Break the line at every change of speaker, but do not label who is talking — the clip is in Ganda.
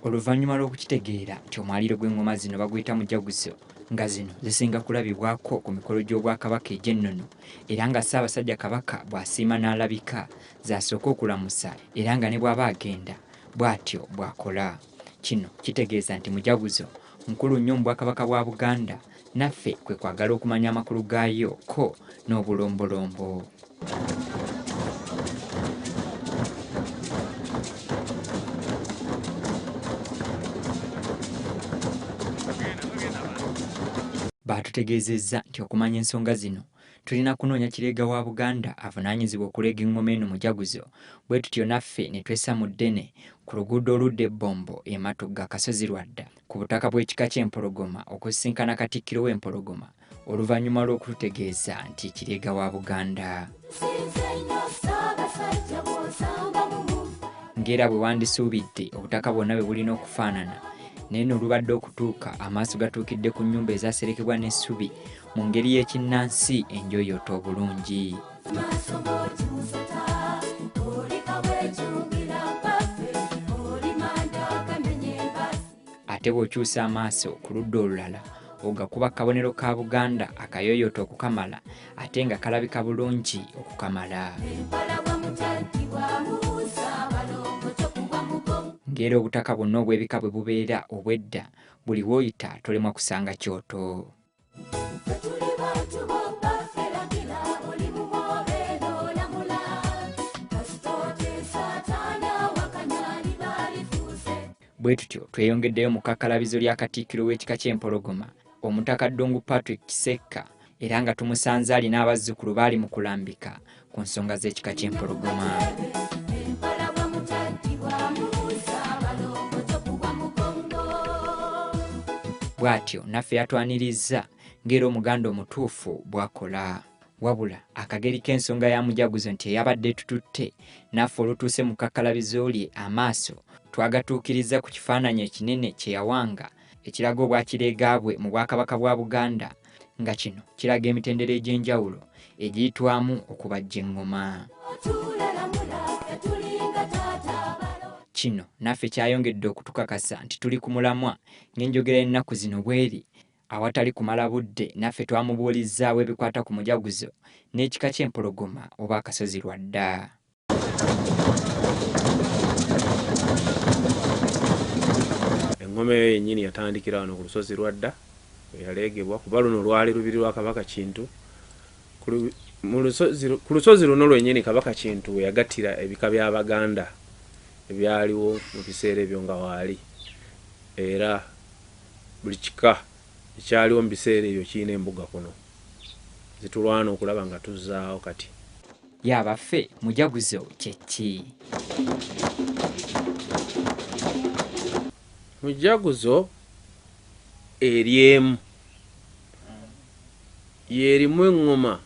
Oluvannyuma lw'okukitegeera nti omwaliiro gw'engoma zino baguyita mujaguzo, nga zino zisinga kulabibwako ku mikolo gy'Obwakabaka egy'ennono, era nga Ssaabasajja Kabaka bw'asiima n'alabika z'asooka okulamusa, era nga ne bw'aba agenda bw'atyo bw'akola. Kino kitegeeza nti mujaguzo nkulu nnyo mu Bwakabaka bwa Buganda, naffe kwe kwagala okumanya amakulu gaayo ko n'obulombolombo. Baatutegeezezza nti okumanya ensonga zino tulina kunoonya Kireega wa Buganda avunaanyizibwa okuleega engoma eno mujaguzo, bwe tutyo naffe ne twessa mu ddene ku luguudo oludda e Bbombo e Matugga Kasozi Lwadda ku butaka bw'ekika ky'Empologoma okusisinkana Katikkiro w'Empologoma oluvannyuma lw'okututegeeza nti Kireega wa Buganda. Ng'era bwe wandisuubidde obutaka bwonna bwe bulina okufaanana, naye nno olubadde okutuuka amaaso gatuukidde ku nnyumba ezaserekebwa n'essubi mu ngeri y'ekinnansi enjooyoote obulungi. Ate bw'okyusa amaaso ku ludda olulala ogakuba akabonero ka Buganda akayooyoote okukamala ate nga kalabika bulungi okukamala. Ng'era obutaka bwonna obw'ebika bwe bubeera obw'edda, buli w'oyita tolemwa kusanga kyoto. Bwe tutyo tweyongeddeyo mu kakkalabizo lya Katikkiro w'ekika ky'Empologoma, Omutaka Ddungu Patrick Kisekka, era nga tumusanze alina abazzukulu baali mu kulambika ku nsonga z'ekika ky'Empologoma. Bw'atyo naffe yatwanirizza ng'era Omuganda omutuufu bw'akola. Wabula akageri k'ensonga ya mujaguzo nti eyabadde etututte naffe olutuuse mu kakkalabizo lye amaaso twagatuukiriza ku kifaananyi ekinene kye yawanga ekiraga obwakireega bwe mu Bwakabaka bwa Buganda, nga kino kiraga emitendera egy'enjawulo egiyitwamu okubajja eŋŋoma. Kino naffe kyayongedde okutukakasa nti tuli ku mulamwa ng'enjogera y'ennaku zino bw'eri. Awatali kumala budde naffe twamubuulizzaawo ebikwata ku mujaguzo n'ekika ky'Empologoma oba Akasozi Lwadda.
Engoma eyo yennyini yatandikira wano ku lusozi Lwadda eyaleegebwa, kuba luno lwali lubiri lwa Kabaka Kintu. Ku lusozi luno lwennyini Kabaka Kintu we yagattira ebika by'Abaganda ebyaliwo mu biseera ebyo nga waali, era buli kika ekyaliwo mu biseera ebyo kirina embuga kuno zitulwana okulaba nga tuzzaawo kati.
Ye abaffe mujaguzo kye ki?
Mujaguzo eri emu y'erimu eŋŋoma